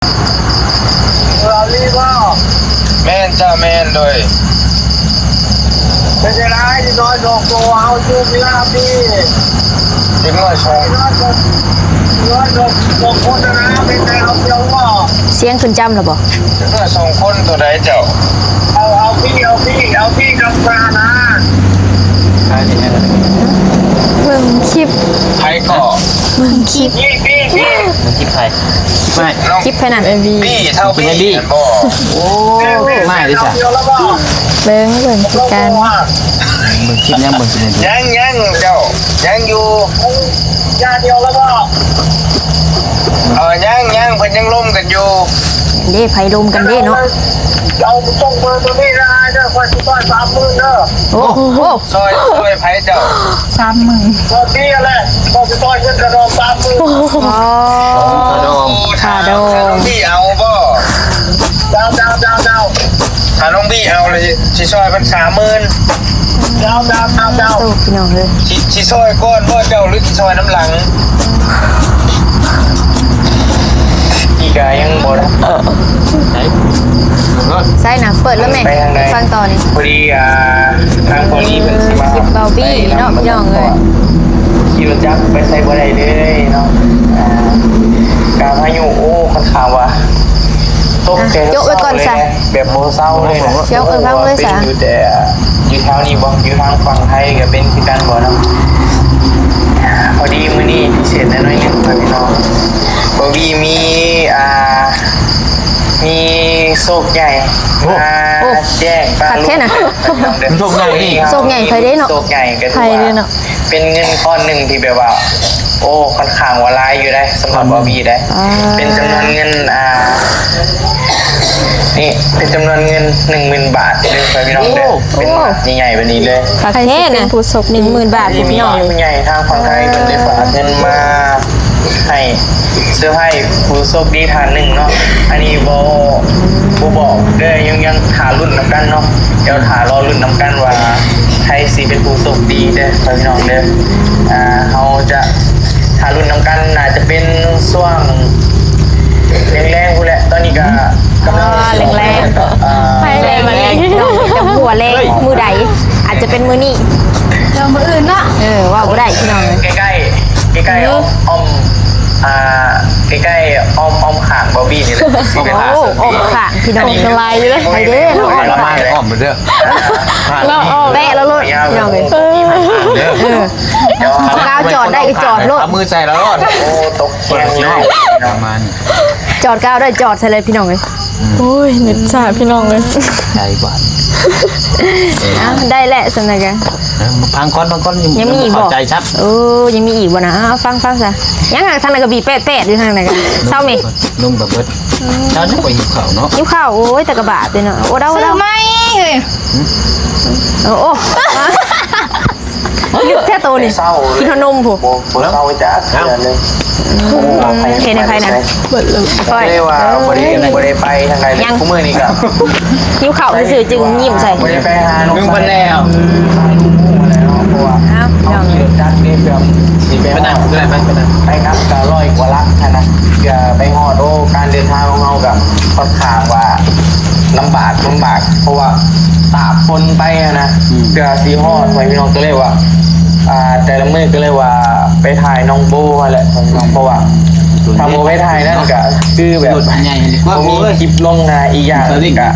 ເອີ ເອົາລີບໍ່? ແມ່ນເຈົ້າ ແມ່ນ ໂດຍ. ເປັນຈັ່ງໃດ ເດັກນ້ອຍສອງໂຕ ເຮົາຢູ່ເວລານີ້? ເດັກນ້ອຍສອງ ເດັກນ້ອຍສອງ ເດັກນ້ອຍສອງ ສອງຄົນນະ ເປັນໃດ ເອົາ ເອົາບໍ່? ສຽງຂຶ້ນຈຳແລ້ວບໍ່? ເດັກນ້ອຍສອງຄົນ ໂຕໃດເຈົ້າ? ເອົາ ເອົາພີ້ ເອົາພີ້ ເອົາພີ້ກັບຊານາ. ເບິ່ງຄລິບ ໃຜເກາະ? ເບິ່ງຄລິບ ເບິ່ງຄລິບໃຜ? ຄລິບໃຜ? ນ້ອງ ຄລິບໃຜນະ? ບີ ເຖົ້າບີ ແມ່ນບໍ່? ໂອ້ ມາເດ້ຊະ. ເບິ່ງ ເບິ່ງຄືກັນ. ເບິ່ງຄລິບຍັງ ເບິ່ງຄລິບຍັງ. ຍັງ ຍັງ ເຈົ້າ ຍັງຢູ່. ຢ່າດຽວແລ້ວບໍ່? ເອີ ຍັງ ຍັງ ເພິ່ນຍັງລົມກັນຢູ່. ເດ້ ໃຜລົມກັນເດ້ເນາະ? ເອົາສົ່ງເບີໂຕນີ້ນະ ອ້າຍເດີ ຂ້ອຍຊິຊ່ອຍສາມໝື່ນເດີ. ໂອ້ ໂອ້ ຊ່ອຍ ຊ່ອຍໃຜເຈົ້າ? ສາມໝື່ນ ຊ່ອຍບີຫັ້ນແຫຼະ ຂ້ອຍຊິຊ່ອຍເງິນຄ່າດອງສາມໝື່ນ. ອໍ ຄ່າດອງ ຄ່າດອງ. ຖ້ານ້ອງບີເອົາບໍ່? ເຈົ້າ ເຈົ້າ ເຈົ້າ ເຈົ້າ. ຖ້ານ້ອງບີເອົາລະຊິ ຊິຊ່ອຍເພິ່ນສາມໝື່ນ. ເຈົ້າ ເຈົ້າ ເຈົ້າ ເຈົ້າ. ໂອ້ ພີ່ນ້ອງເອີຍ ຊິ ຊິຊ່ອຍກ່ອນບໍ່ເຈົ້າ ຫຼືຊິຊ່ອຍນຳຫຼັງ? ອີກະຍັງບໍ່ໄດ້ ເອີ ໃສນະ? ເປີດແລ້ວແມ່ ໄປທາງໃດ? ຟັງຕໍ່ນີ້ ພໍດີ ອ່າ ທາງພໍດີເພິ່ນຊິມາ ຄລິບເບົາບີເນາະ ພີ່ນ້ອງເອີຍ. ຂີ່ລົດຈັກໄປໃສບໍ່ໄດ້ເລີຍເນາະ ອ່າ ກາພາຍຸ ໂອ້ ຄ່ອນຂ້າງວ່າ ຕົກແຕ່ເຊົ້າເລີຍ ແບບບໍ່ເຊົາເລີຍນະ. ເຈົ້າເອີ ເວົ້າເລີຍຊະ. ເປັນຢູ່ແຕ່ ຢູ່ແຖວນີ້ບໍ່? ຢູ່ທາງຝັ່ງໄທກໍເປັນຄືກັນບໍ່ເນາະ? ພໍດີມື້ນີ້ພິເສດແດ່ໜ້ອຍໜຶ່ງ ພີ່ນ້ອງ ບໍ່ມີ ອ່າ ມີໂຊກໃຫຍ່ ໂອ້ ມາ ໂອ້ ແຈ້ງປາ ຄັກແທ້ນະ. ໂຊກໃຫຍ່ນີ້ ໂຊກໃຫຍ່ໃຜເດ້ເນາະ? ໂຊກໃຫຍ່ກໍຖືວ່າ ໃຜເດ້ເນາະ? ເປັນເງິນກ້ອນໜຶ່ງທີ່ແບບວ່າ ໂອ້ ຄ່ອນຂ້າງວ່າຫຼາຍຢູ່ໄດ໋ ສຳລັບບາວບີໄດ໋. ເປັນຈຳນວນເງິນ ອ່າ ນີ້ເປັນຈຳນວນເງິນໜຶ່ງໝື່ນບາດເດີ ພີ່ນ້ອງເດີ. ໂອ້ ເປັນບາດໃຫຍ່ໆແບບນີ້ເລີຍ. ຄັກແທ້ນະ ຜູ້ໂຊກດີ ໜຶ່ງໝື່ນບາດ ພີ່ນ້ອງເອີຍ. ຜູ້ໃຫຍ່ທາງຝັ່ງໄທເພິ່ນໄດ້ຝາກເງິນມາໃຫ້ ເຊີໄພຜູ້ໂຊກດີທ່ານໜຶ່ງເນາະ. ອັນນີ້ບໍ່ ບໍ່ບອກເດີ ຍັງ ຍັງຖ້າລຸ້ນນຳກັນເນາະ. ດຽວຖ້າລໍລຸ້ນນຳກັນວ່າໃຜຊິເປັນຜູ້ໂຊກດີເດີ ພີ່ນ້ອງເດີ. ອ່າ ເຮົາຈະຖ້າລຸ້ນນຳກັນ ໜ້າຈະເປັນຊ່ວງແລງໆພຸ້ນແຫຼະ. ຕອນນີ້ກະກຳລັງ ອໍ ແລງໆ ອ່າ ໄຟແລງ ແລງ ເນາະ ຈັກຫົວແລງມື້ໃດ ອາດຈະເປັນມື້ນີ້ ເອີ ມື້ອື່ນເນາະ. ເອີ ເວົ້າບໍ່ໄດ້ ພີ່ນ້ອງເອີຍ. ໃກ້ໆ ໃກ້ໆ ເອີ ອ້ອມ ອ່າ ໃກ້ໆ ອ້ອມ ອ້ອມຂ້າງບາວບີນີ້ແຫຼະ. ອ້ອມຂ້າງ ໂອ້ ອ້ອມຂ້າງ ພີ່ນ້ອງ ອັນນີ້ ສະບາຍຢູ່ເດີ. ໄປເດີ ອ້ອມໄປເດີ ເນາະ ອ້ອມແປະແລ້ວໂລດ ພີ່ນ້ອງເອີຍ. ເອີ ເອີ ດຽວເອົາກ້າວຈອດໄດ້ກໍຈອດໂລດ ເອົາມືໃສ່ແລ້ວໂລດ. ໂອ້ ຕົກແຮງເລີຍ ປະມານນີ້ ຈອດກ້າວໄດ້ຈອດໃສ່ເລີຍ ພີ່ນ້ອງເອີຍ. ອືມ ໂອ້ຍ ເນັດຊ້າ ພີ່ນ້ອງເອີຍ ໃຈບາດ. ເອົ້າ ໄດ້ແຫຼະຊັ້ນນະກະ ເອີ ຟັງກ່ອນ ຟັງກ່ອນ ຍັງມີອີກບໍ່? ຍັງບໍ່ເຂົ້າໃຈຊ້ຳ. ເອີ ຍັງມີອີກບໍ່ນະ? ເອົາ ຟັງ ຟັງຊະ. ຍັງຫາກທາງນັ້ນກໍບີແປດໆຢູ່ທາງນັ້ນກະ ເຊົາແມະ ນມກໍເບິດ. ເຈົ້າຍັງບໍ່ຫິວເຂົ້າເນາະ? ຫິວເຂົ້າ ໂອ້ຍ ແຕ່ກະບາດເດ້ເນາະ. ໂອ້ ເດົາ ເດົາ ຊື້ໃໝ່ເຮີ້ຍ. ຫຶ? ໂອ້ ໂອ້ ລຶກແທ້ໂຕນີ້ ກິນເທົ່ານົມພຸ້ນ. ບໍ່ ບໍ່ເຊົາຈັກເທື່ອເລີຍ. ອືມ ເຮັດໃຫ້ໃຜນະ? ເບິດເລີຍ ຂ້ອຍ ເລີຍວ່າ ເອີ ບໍ່ໄດ້ ບໍ່ໄດ້ໄປທາງໃດເລີຍ. ຍັງ ຄູ່ມື້ນີ້ກໍຫິວເຂົ້າຊື່ໆ ຈຶ່ງຍິ້ມໃສ່ ບໍ່ໄດ້ໄປຫານ້ອງ ເບິ່ງເພິ່ນແລ້ວ. ອືມ ເພາະວ່າ ອ້າວ ເຮົາຂີ່ລົດຈັກເດ້ ເພື່ອຊິໄປ ໄປນຳ ໄປນຳ ໄປກັບກໍຮ້ອຍກວ່າຫຼັກຫັ້ນນະ ເພື່ອໄປຮອດ. ໂອ້ ການເດີນທາງຂອງເຮົາກໍຄ່ອນຂ້າງວ່າລຳບາກ ລຳບາກ ເພາະວ່າຕາກຝົນໄປຫັ້ນນະ. ອືມ ເພື່ອຊິຮອດ ພໍ່ແມ່ພີ່ນ້ອງ ກໍເລີຍວ່າ ອ່າ ແຕ່ລະມື້ກໍເລີຍວ່າໄປຖ່າຍໜອງໂບຫັ້ນແຫຼະ ພໍ່ແມ່ພີ່ນ້ອງ. ເພາະວ່າຖ້າບໍ່ໄປຖ່າຍນັ້ນກໍຄືແບບບໍ່ມີຄລິບລົງນະ. ອີກຢ່າງກໍ ເອັຟຊີ ກໍ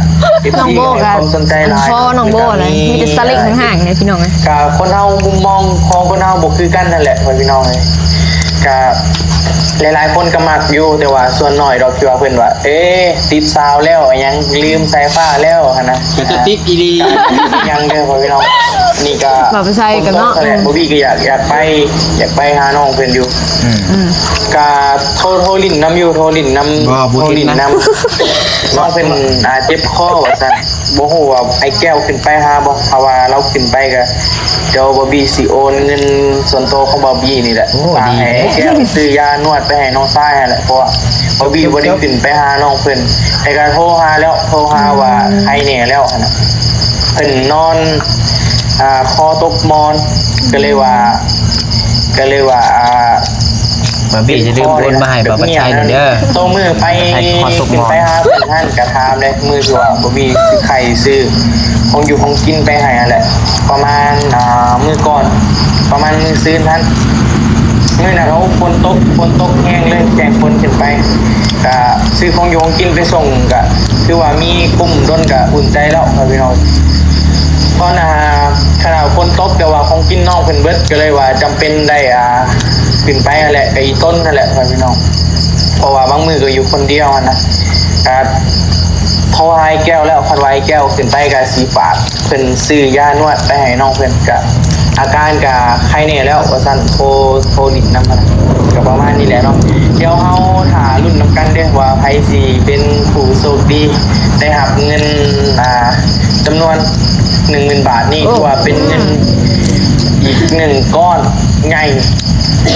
ໃຫ້ຄວາມສົນໃຈຫຼາຍ ໜອງໂບກໍມີ ມີແຕ່ສະເລັງຫ່າງໆເດ້ ພີ່ນ້ອງເອີຍ. ກໍຄົນເຮົາ ມຸມມອງຂອງຄົນເຮົາບໍ່ຄືກັນຫັ້ນແຫຼະ ພໍ່ແມ່ພີ່ນ້ອງເອີຍ. ກໍຫຼາຍໆຄົນກໍມັກຢູ່ ແຕ່ວ່າສ່ວນໜ້ອຍດອກທີ່ວ່າເພິ່ນວ່າ ເອີ ຕິດສາວແລ້ວ ຫຍັງລືມສາຍຟ້າແລ້ວຫັ້ນນະ. ກໍຈະຕິດອີ່ຫຼີ ຍັງເດີພໍ່ພີ່ນ້ອງ. ນີ້ກໍເວົ້າໄປໃສ່ກັນເນາະ ບໍ່ມີກໍຢາກ ຢາກໄປ ຢາກໄປຫານ້ອງເພິ່ນຢູ່. ອືມ ອືມ ກໍໂທ ໂທຫຼິ້ນນຳຢູ່ ໂທຫຼິ້ນນຳ ໂທຫຼິ້ນນຳ. ນ້ອງເພິ່ນ ອ່າ ເຈັບຄໍວ່າຊັ້ນ ບໍ່ຮູ້ວ່າໄອ້ແກ້ວຂຶ້ນໄປຫາບໍ່. ຖ້າວ່າລາວຂຶ້ນໄປກໍ ດຽວບາວບີຊິໂອນເງິນສ່ວນໂຕຂອງບາວບີນີ້ແຫຼະ ໂອ້ ຝາກໃຫ້ ດີແທ້ ແກ້ວຊື້ຢານວດໄປໃຫ້ນ້ອງຊາຍຫັ້ນແຫຼະ. ເພາະວ່າບາວບີບໍ່ໄດ້ຂຶ້ນໄປຫານ້ອງເພິ່ນ ແຕ່ກໍໂທຫາແລ້ວ ໂທຫາວ່າ ອືມ ໄຄແນ່ແລ້ວຫັ້ນນະ. ເພິ່ນນອນ ອ່າ ຄໍຕົກໝອນ ກໍເລີຍວ່າ ກໍເລີຍວ່າ ອ່າ ບ່າວບີຢ່າລືມໂອນມາໃຫ້ບ່າວບັດໄຊແດ່ເດີ. ໂຕມື້ໄປ ຂຶ້ນໄປຫາເພິ່ນຫັ້ນກະຖາມເດ້ ມື້ທີ່ວ່າບ່າວບີຊື້ໄຂ່ຊື້ຂອງຢູ່ຂອງກິນໄປໃຫ້ຫັ້ນແຫຼະ ປະມານ ອ່າ ມື້ກ່ອນ ປະມານມື້ຊືນຫັ້ນ ມື້ນັ້ນ ໂອ້ ຝົນຕົກ ຝົນຕົກແຮງເລີຍ ແຈ້ງຝົນຂຶ້ນໄປ ກະຊື້ຂອງຢູ່ຂອງກິນໄປສົ່ງ ກະຖືວ່າມີກຸ່ມດົນກະອຸ່ນໃຈແລ້ວ ພໍ່ແມ່ພີ່ນ້ອງ. ຕອນ ອ່າ ຂະໜາດຝົນຕົກ ແຕ່ວ່າຂອງກິນນ້ອງເພິ່ນເບິດ ກະເລີຍວ່າຈຳເປັນໄດ້ ອ່າ ຂຶ້ນໄປຫັ້ນແຫຼະ ກະອີ່ຕົນຫັ້ນແຫຼະ ພໍ່ແມ່ພີ່ນ້ອງ ເພາະວ່າບາງມື້ກະຢູ່ຄົນດຽວຫັ້ນນະ ກະໂທຫາອ້າຍແກ້ວແລ້ວ ຄັນວ່າອ້າຍແກ້ວຂຶ້ນໄປກະຊິຝາກເພິ່ນຊື້ຢານວດໄປໃຫ້ນ້ອງເພິ່ນ ກະອາການກະໄຄແນ່ແລ້ວວ່າຊັ້ນ ໂທ ໂທຫຼິ້ນນຳຫັ້ນ ກະປະມານນີ້ແຫຼະເນາະ. ດຽວເຮົາຖ້າລຸ້ນນຳກັນເດີ້ ວ່າໃຜຊິເປັນຜູ້ໂຊກດີໄດ້ຮັບເງິນ ອ່າ ຈຳນວນໜຶ່ງໝື່ນບາດນີ້ ໂອ້ ຖືວ່າເປັນເງິນອີກໜຶ່ງກ້ອນໃຫຍ່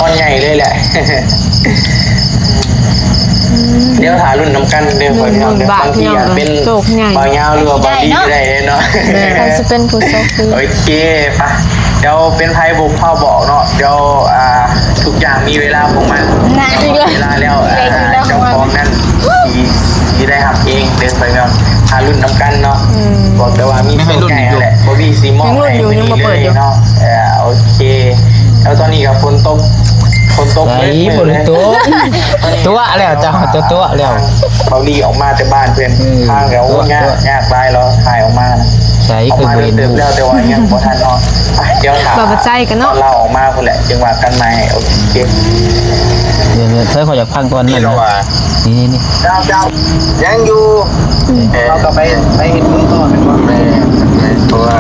ກ້ອນໃຫຍ່ເລີຍແຫຼະ. ອືມ ດຽວຖ້າລຸ້ນນຳກັນເດີ້ ໜຶ່ງໝື່ນບາດ ບາງທີອາດເປັນ ໂຊກໃຫຍ່ ບ່າວຍາວ ຫຼືວ່າບ່າວບີກະໄດ້ເນາະ. ແມ່ນ ໃຜຊິເປັນຜູ້ໂຊກດີ. ໂອເຄ ປະ ດຽວເປັນໃຜບຸກເຮົາບອກເນາະ ດຽວ ອ່າ ທຸກຢ່າງມີເວລາຂອງມັນ ເວລາແລ້ວ ເຈົ້າຂອງນັ້ນຊິ ຊິໄດ້ຮັບເອງເດີ ຂ້ອຍເນາະ ຖ້າລຸ້ນນຳກັນເນາະ. ອືມ ບອກແຕ່ວ່າມີໂຊກໃຫຍ່ຫັ້ນແຫຼະ ບໍ່ມີຊິມອບໃຫ້ມື້ນີ້ເລີຍເນາະ. ເອີ ໂອເຄ ແລ້ວຕອນນີ້ກະຝົນຕົກ ຝົນຕົກ ໃສ ຝົນຕົກ ຕົວະແລ້ວ ເຈົ້າຕົວະແລ້ວ. ເບົາລີອອກມາແຕ່ບ້ານເພິ່ນ ທາງກະ ໂອ້ ຍາກ ຍາກຫຼາຍ ລາວຖ່າຍອອກມາ ໃສ ອອກມາເດີເຕີບແລ້ວ ແຕ່ວ່າຍັງບໍ່ທັນນອນ. ດຽວຖ້າ ບ່າວບັດໄຊກະເນາະ ລາວອອກມາພຸ້ນແຫຼະ ຈຶ່ງວ່າກັນໃໝ່. ໂອເຄ ດຽວ ດຽວ ຂ້ອຍຢາກຟັງກ່ອນນັ້ນ ນີ້ລະວ່າ ນີ້ ນີ້ ນີ້ ເຈົ້າ ເຈົ້າ ຍັງຢູ່ ເອີ ເຮົາກະໄປ ໄປເຮັດບຸນຕໍ່ແມ່ນບໍ່? ແມ່ນ ແມ່ນ ເພາະວ່າ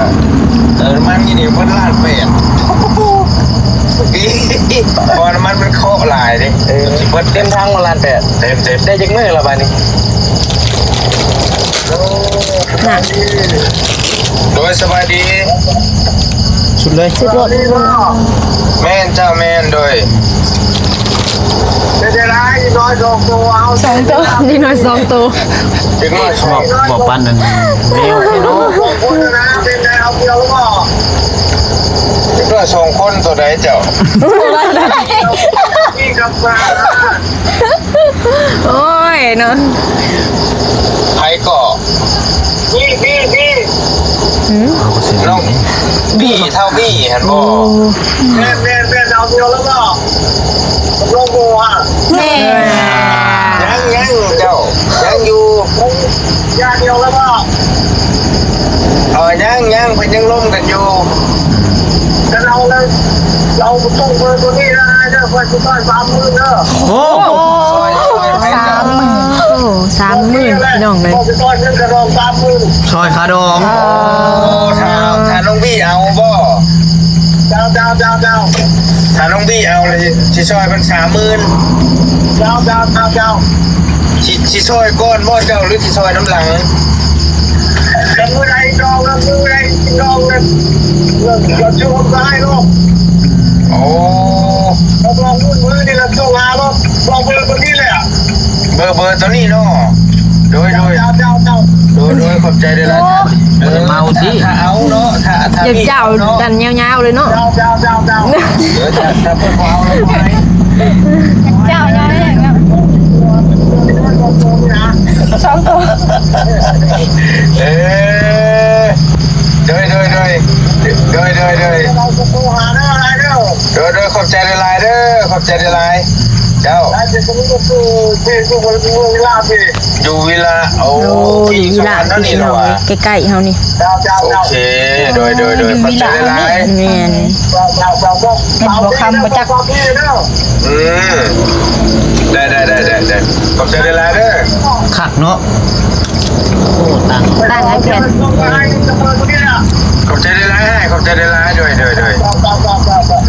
ເຕີມນ້ຳມັນນີ້ເດ ເບິດລ້ານແປດ ເພາະວ່ານ້ຳມັນມັນເຄາະຫຼາຍເດ້. ເອີ ຊິເບິດເຕັມຖັງບໍ່ ລ້ານແປດ? ເຕັມ ເຕັມ ໄດ້ຈັກມື້ລະບາດນີ້? ນະ ໂດຍ ສະບາຍດີ ສຸດເລີຍ ສຸດໂລດ ແມ່ນເຈົ້າ ແມ່ນ ໂດຍ ເປັນຈັ່ງໃດ ອີກໜ້ອຍສອງໂຕ ເອົາ ສອງໂຕ ອີກໜ້ອຍສອງໂຕ ເດັກນ້ອຍສອງ ບໍ່ ບໍ່ປານນັ້ນ ເປັນໄດ ເອົາດຽວບໍ່? ເດັກນ້ອຍສອງຄົນ ໂຕໃດເຈົ້າ? ໂອ້ຍເນາະ ໃຜກໍ? ບີ ບີ ບີ ອືມ ນ້ອງບີ ເຖົ້າບີຫັ້ນບໍ່? ໂອ້ ແມ່ນ ແມ່ນ ແມ່ນ ເອົາດຽວແລ້ວບໍ່? ນ້ອງໂບຫະ ແມ່ນ ຍັງ ຍັງ ເຈົ້າ ຍັງຢູ່ ຢ່າດຽວແລ້ວບໍ່? ເອີ ຍັງ ຍັງ ເພິ່ນຍັງລົມກັນຢູ່. ຄັນເອົາແລ້ວ ເອົາສົ່ງເບີໂຕນີ້ນະ ອ້າຍເດີ ຂ້ອຍຊິຊ່ອຍສາມໝື່ນເດີ. ໂອ້ ຊ່ອຍ ຊ່ອຍໃຜເຈົ້າ? ໂອ້ ສາມໝື່ນ ພີ່ນ້ອງເອີຍ ຂ້ອຍຊິຊ່ອຍເງິນຄ່າດອງສາມໝື່ນ ຊ່ອຍຄ່າດອງ. ອໍ ໂອ້ ຖ້າ ຖ້ານ້ອງບີເອົາບໍ່? ເຈົ້າ ເຈົ້າ ເຈົ້າ ເຈົ້າ ຖ້ານ້ອງບີເອົາລະຊິ ຊິຊ່ອຍເພິ່ນສາມໝື່ນ. ເຈົ້າ ເຈົ້າ ເຈົ້າ ເຈົ້າ ຊິ ຊິຊ່ອຍກ່ອນບໍ່ເຈົ້າ ຫຼືຊິຊ່ອຍນຳຫຼັງ? ຄັນມື້ໃດຈອງນະ ມື້ໃດຈອງນະ ກະຊິໂອນໃຫ້ໂລດ. ໂອ້ ລະບອກມື້ນີ້ລະໂທຫາໂລດ ບອກເບີໂຕນີ້ແຫຼະ ເບີ ເບີໂຕນີ້ເນາະ. ໂດຍ ໂດຍ ເຈົ້າ ເຈົ້າ ເຈົ້າ ໂດຍ ໂດຍ ຂອບໃຈຫຼາຍໆ. ໂອ້ ເອີ ບໍ່ໄດ້ເມົາຕິ ຖ້າເອົາເນາະ ຖ້າ ຖ້າ ເຈົ້າ ເອົາເນາະ ກັນຍາວໆເລີຍເນາະ. ເຈົ້າ ເຈົ້າ ເຈົ້າ ເຈົ້າ ເອີ ຖ້າ ຖ້າເພິ່ນບໍ່ເອົາລະໄປ ເຈົ້າ ເຈົ້າ ເຈົ້າ ສອງໂຕ ເອີ ໂດຍ ໂດຍ ໂດຍ ໂດຍ ໂດຍ ໂດຍ ໂດຍ ຂອບໃຈຫຼາຍໆເດີ ຂອບໃຈຫຼາຍໆ ເຈົ້າ ຢູ່ວິລະ ໂອ້ ຢູ່ວິລະ ຢູ່ວິລະ ພີ່ນ້ອງເອີຍ ໃກ້ໆເຮົານີ້. ໂອເຄ ໂດຍ ໂດຍ ໂດຍ ຂອບໃຈຫຼາຍໆ ແມ່ນ ແມ່ນບໍ່ຄຳບໍ່ຈັກ. ອືມ ໄດ້ ໄດ້ ໄດ້ ໄດ້ ຂອບໃຈຫຼາຍໆເດີ ຄັກເນາະ. ໂອ້ ຕັ້ງ ຕັ້ງໄອແພດ ຂອບໃຈຫຼາຍໆ ຂອບໃຈຫຼາຍໆ ໂດຍ ໂດຍ ໂດຍ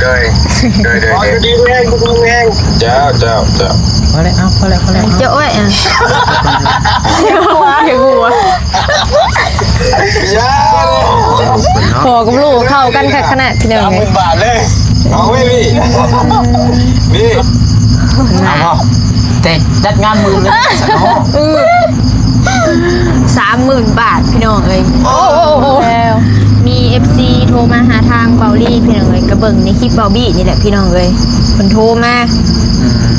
ໂດຍ ໂດຍ ໂດຍ ໂດຍ ເຈົ້າ ເຈົ້າ ເຈົ້າ ພໍແລ້ວ ເອົາ ພໍແລ້ວ ພໍແລ້ວ ເຈົ້າ ໂອ້ຍ ອະ ຫົວ ຫົວ ພໍ່ກັບລູກເຂົ້າກັນຄັກຂະໜາດ ພີ່ນ້ອງເອີຍ ສາມໝື່ນບາດເລີຍ ເອົາເວີຍ ນີ້ ນີ້ ເອົາບໍ່? ແຕ່ຈັດງານໝື່ນເລີຍ ເອີ ສາມໝື່ນບາດ ພີ່ນ້ອງເອີຍ. ໂອ້ ໂອ້ ໂອ້ ແລ້ວ ມີເອັຟຊີໂທມາຫາທາງເບົາລີ ພີ່ນ້ອງເອີຍ ກະເບິ່ງໃນຄລິບເບົາບີນີ້ແຫຼະ ພີ່ນ້ອງເອີຍ ເພິ່ນໂທມາ ອືມ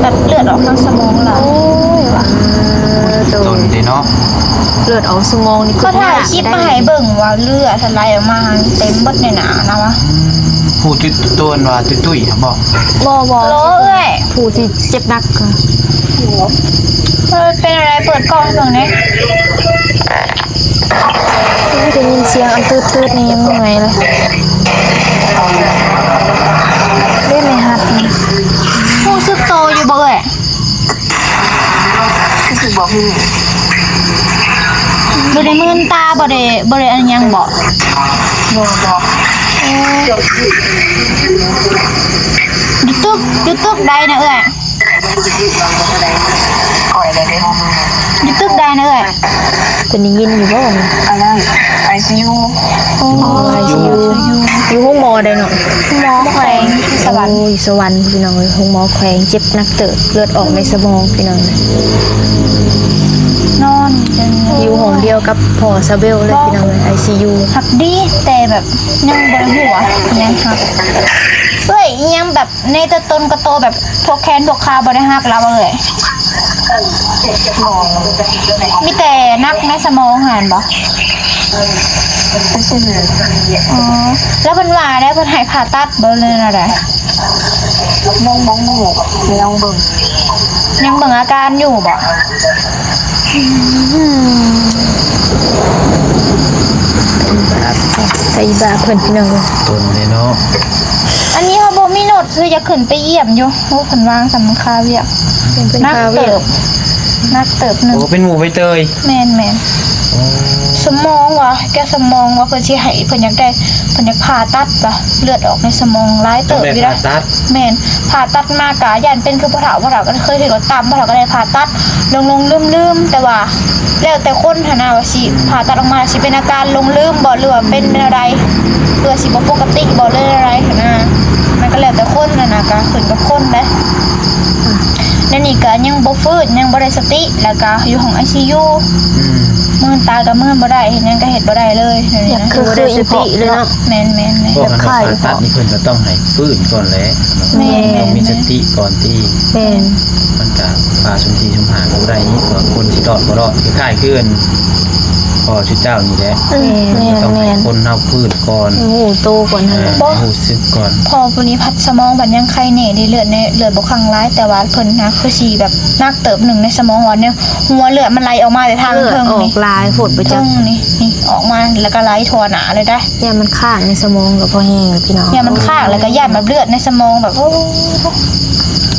ແບບເລືອດອອກທາງສະໝອງຫຼາຍ. ໂອ້ຍ ວ່າ ເອີ ໂດ ຕົນເດ້ເນາະ ເລືອດອອກສະໝອງນີ້ ເຂົາຖ່າຍຄລິບມາໃຫ້ເບິ່ງວ່າເລືອດໄຫຼອອກມາເຕັມເບິດໃນໜ້ານະວ່າ. ອືມ ຜູ້ທີ່ຕົວວ່າຕຸ້ຍໆຫັ້ນບໍ່? ບໍ່ ບໍ່ ໂລເອື້ອຍ ຜູ້ທີ່ເຈັບໜັກ. ເອີ ເປັນອະໄລ? ເປີດກ້ອງໃຫ້ເບິ່ງແດ່. ໂອ້ຍ ໄດ້ຍິນສຽງອັນຕືດໆນີ້ຍັງເມື່ອຍເລີຍ. ເດ້ແມ່ຮັດນີ້ ຮູ້ສຶກໂຕຢູ່ບໍ່ເອື້ອຍ? ຮູ້ສຶກບໍ່ຮູ້ ບໍ່ໄດ້ມື່ນຕາ ບໍ່ໄດ້ ບໍ່ໄດ້ອັນຫຍັງບໍ່? ບໍ່ ບໍ່. ເອີ ຢູ່ຕຶກ ຢູ່ຕຶກໃດນະເອື້ອຍ? ຢູ່ຕຶກໃດນະເອື້ອຍ? ເພິ່ນໄດ້ຍິນຢູ່ບໍ່ນີ້? ອັນນັ້ນ ໄອຊີຢູ. ໂອ້ ໄອຊີຢູ ຢູ່ໂຮງໝໍໃດເນາະ? ໂຮງໝໍແຂວງສະຫວັນ. ໂອ້ຍ ສະຫວັນ ພີ່ນ້ອງເອີຍ ໂຮງໝໍແຂວງ ເຈັບໜັກເຕີບ ເລືອດອອກໃນສະໝອງ ພີ່ນ້ອງເອີຍ. ນອນຢູ່ຫ້ອງດຽວກັບພໍ່ຊາເບວເລີຍ ພີ່ນ້ອງເອີຍ ໄອຊີຢູ. ຮັກດີ ແຕ່ແບບຍັງບໍ່ໄດ້ຮູ້ວ່າຫຍັງຮັກ. ເອີຍ ອີຫຍັງແບບ ໃນແຕ່ຕົນກະໂຕແບບພວກແຂນພວກຂາບໍ່ໄດ້ຫັກລະເອີຍ? ມີແຕ່ໜັກໃນສະໝອງຫັ້ນບໍ່? ອໍ ແລ້ວເພິ່ນວ່າໄດ໋ ເພິ່ນໃຫ້ຜ່າຕັດບໍ່ ຫຼືແນວໃດ? ຍັງບໍ່ຮູ້ ຍັງເບິ່ງ ຍັງເບິ່ງອາການຢູ່ບໍ່? ອືມ ໄປບາເພິ່ນພີ່ນ້ອງເອີຍ ຕົນເດ້ເນາະ. ອັນນີ້ເຮົາບໍ່ມີລົດ ຄືຢາກຂຶ້ນໄປຢ້ຽມຢູ່. ໂອ້ ເພິ່ນວ່າງສຳຄັນຄາວຽກ ເພິ່ນຄາວຽກ ໜັກເຕີບ ໜັກເຕີບໜຶ່ງ. ໂອ້ ເປັນໝູ່ໃບເຕີຍ. ແມ່ນໆ. ໂອ້ ສະໝອງວ່າ ແກ້ວສະໝອງວ່າ ເພິ່ນຊິໃຫ້ ເພິ່ນຢາກໄດ້ ເພິ່ນຢາກຜ່າຕັດວ່າ ເລືອດອອກໃນສະໝອງຫຼາຍເຕີບຢູ່ເດ້. ແມ່ນ ຜ່າຕັດ ແມ່ນ ຜ່າຕັດມາກະຢ້ານເປັນຄືພໍ່ເຖົ້າ ພໍ່ເຖົ້າກໍເຄີຍຖືກເອົາຕ່ຳ ພໍ່ເຖົ້າກໍໄດ້ຜ່າຕັດ ຫຼົງໆລືມໆ ແຕ່ວ່າແລ້ວແຕ່ຄົນຫັ້ນນະ ວ່າຊິຜ່າຕັດອອກມາຊິເປັນອາການຫຼົງລືມບໍ່ ຫຼືວ່າເປັນແນວໃດ ຫຼືວ່າຊິບໍ່ປົກກະຕິບໍ່ ຫຼືແນວໃດຫັ້ນນະ. ມັນກໍແລ້ວແຕ່ຄົນຫັ້ນນະ ກໍຂຶ້ນກັບຄົນເດ້. ອືມ ດຽວນີ້ກໍຍັງບໍ່ຟື້ນ ຍັງບໍ່ໄດ້ສະຕິ ແລ້ວກໍຢູ່ຫ້ອງໄອຊີຢູ. ອືມ ມືນຕາກໍມືນບໍ່ໄດ້ ເຮັດຫຍັງກໍເຮັດບໍ່ໄດ້ເລີຍ ດຽວນີ້ນະ ຄື ຄື ບໍ່ໄດ້ສະຕິເລີຍເນາະ. ແມ່ນໆໆ ພວກອັນວ່າຜ່າຕັດນີ້ເພິ່ນກໍຕ້ອງໃຫ້ຟື້ນກ່ອນແຫຼະ. ແມ່ນໆໆ ຕ້ອງມີສະຕິກ່ອນຕິ. ແມ່ນ ມັນກະຜ່າຊຸມສີ່ຊຸມຫ້າກໍບໍ່ໄດ້ນີ້ ເພາະວ່າຄົນຊິລອດບໍ່ລອດ ຄ້າຍໆຄືອັນພໍ່ຊຸເຈົ້ານີ້ແຫຼະ. ແມ່ນໆ ມັນກໍຕ້ອງໃຫ້ຄົນເຮົາຟື້ນກ່ອນ ຮູ້ໂຕກ່ອນຫັ້ນແຫຼະ ເອີ ຮູ້ສຶກກ່ອນ. ພໍ່ຜູ້ນີ້ພັດສະໝອງພັດຍັງໄຄແດ່ເດ ເລືອດໃນ ເລືອດບໍ່ຄັງຫຼາຍ ແຕ່ວ່າເພິ່ນນະ ຄືຊິແບບໜັກເຕີບໜຶ່ງໃນສະໝອງ ວ່າແນວ ຫົວເລືອດມັນໄຫຼອອກມາແຕ່ທາງເທິງນີ້ ອອກຫຼາຍໂພດໄປຈັກ ເທິງນີ້ ນີ້ອອກມາ ແລ້ວກໍໄຫຼທົ່ວໜ້າເລີຍໄດ໋. ຢ້ານມັນຄ້າງໃນສະໝອງກໍພໍແຮງແລ້ວພີ່ນ້ອງ ຢ້ານມັນຄ້າງ ແລ້ວກໍຢ້ານແບບເລືອດໃນສະໝອງແບບ ໂອ້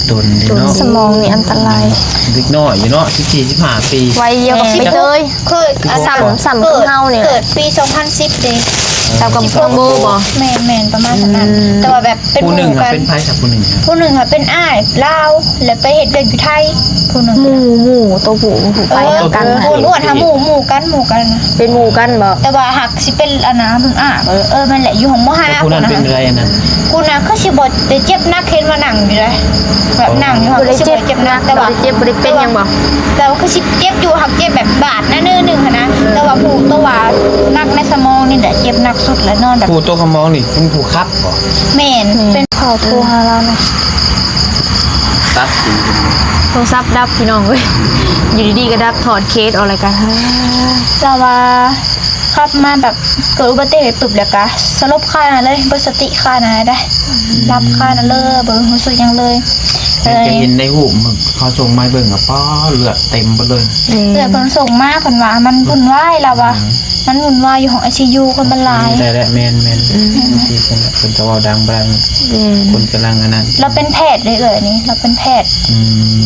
ຕົນເດ້ເນາະ. ສະໝອງນີ້ອັນຕະລາຍ ເດັກນ້ອຍຢູ່ເນາະ ສິບສີ່ ສິບຫ້າປີ ໄວດຽວກັບໃບເຕີຍ ຄື ອ່າ ສ່ຳ ສ່ຳກັບເຮົານີ້ແຫຼະ ເກີດປີສອງພັນສິບເດ້. ສ່ຳກັບນ້ອງໂບບໍ່? ແມ່ນໆ ປະມານນັ້ນ. ອືມ ແຕ່ວ່າແບບ ເປັນໝູ່ກັນ. ຜູ້ໜຶ່ງເປັນໃຜຊະ? ຜູ້ໜຶ່ງ ຜູ້ໜຶ່ງຫັ້ນເປັນອ້າຍລາວ ແລ້ວໄປເຮັດວຽກຢູ່ໄທ. ຜູ້ໜຶ່ງ ໝູ່ ໝູ່ ໂຕຜູ້ ຜູ້ໄປນຳກັນ ເອີ ອ້ວນໆ ຫາ ໝູ່ ໝູ່ກັນ ໝູ່ກັນນະ. ເປັນໝູ່ກັນບໍ່? ແຕ່ວ່າຫາກຊິເປັນ ອັນນະ ເພິ່ນອ້າຍ ເອີ ເອີ ແມ່ນແຫຼະ ຢູ່ຫ້ອງໝໍຫາ. ຜູ້ນັ້ນເປັນໃດອັນນັ້ນ? ຜູ້ນັ້ນຄືຊິບໍ່ໄດ້ເຈັບໜັກ ເຫັນວ່ານັ່ງຢູ່ເດ້ ແບບນັ່ງຢູ່ ບໍ່ໄດ້ເຈັບໜັກ ແຕ່ວ່າ ບໍ່ໄດ້ເຈັບ ບໍ່ໄດ້ເປັນຫຍັງບໍ່? ແຕ່ວ່າຄືຊິເຈັບຢູ່ ຫາກເຈັບແບບບາດນະໜ້ອຍໜຶ່ງຫັ້ນນະ. ແຕ່ວ່າຜູ້ໂຕວ່າໜັກໃນສະໝອງນີ້ແຫຼະ ເຈັບໜັກສຸດແລ້ວ ນອນແບບ ຜູ້ຕົກສະໝອງນີ້ເປັນຜູ້ຂັບບໍ່? ແມ່ນ ແມ່ນ ເປັນ. ຂໍໂທຫາລາວເນາະ ຕັດສິນ ໂທລະສັບດັບພີ່ນ້ອງເອີຍ ຢູ່ດີໆກໍດັບ ຖອດເຄສອອກແລ້ວກໍ ລາວວ່າຂັບມາແບບເກີດອຸບັດຕິເຫດປຶບ ແລ້ວກໍສະຫຼົບຄາໜ້າເລີຍ ເບິດສະຕິຄາໜ້າເລີຍເດ້ ຫຼັບຄາໜ້າເລີຍ ບໍ່ຮູ້ສຶກຫຍັງເລີຍ. ເອີ ເຫັນໃນຮູບເຂົາສົ່ງມາໃຫ້ເບິ່ງ ກໍປ້າ ເລືອດເຕັມເບິດເລີຍ. ເອື້ອຍເພິ່ນສົ່ງມາ ເພິ່ນວ່າມັນວຸ່ນວາຍ ລາວວ່າ ມັນວຸ່ນວາຍຢູ່ຫ້ອງໄອຊີຢູ ຄົນມັນຫຼາຍ. ໄດ້ແລ້ວ ແມ່ນໆ ອືມ ທີ່ເພິ່ນ ເພິ່ນກໍເວົ້າດັງໄປ ແມ່ນ ຄົນກຳລັງອັນນັ້ນ. ລາວເປັນແພດເດ້ເອື້ອຍນີ້ ລາວເປັນແພດ. ອືມ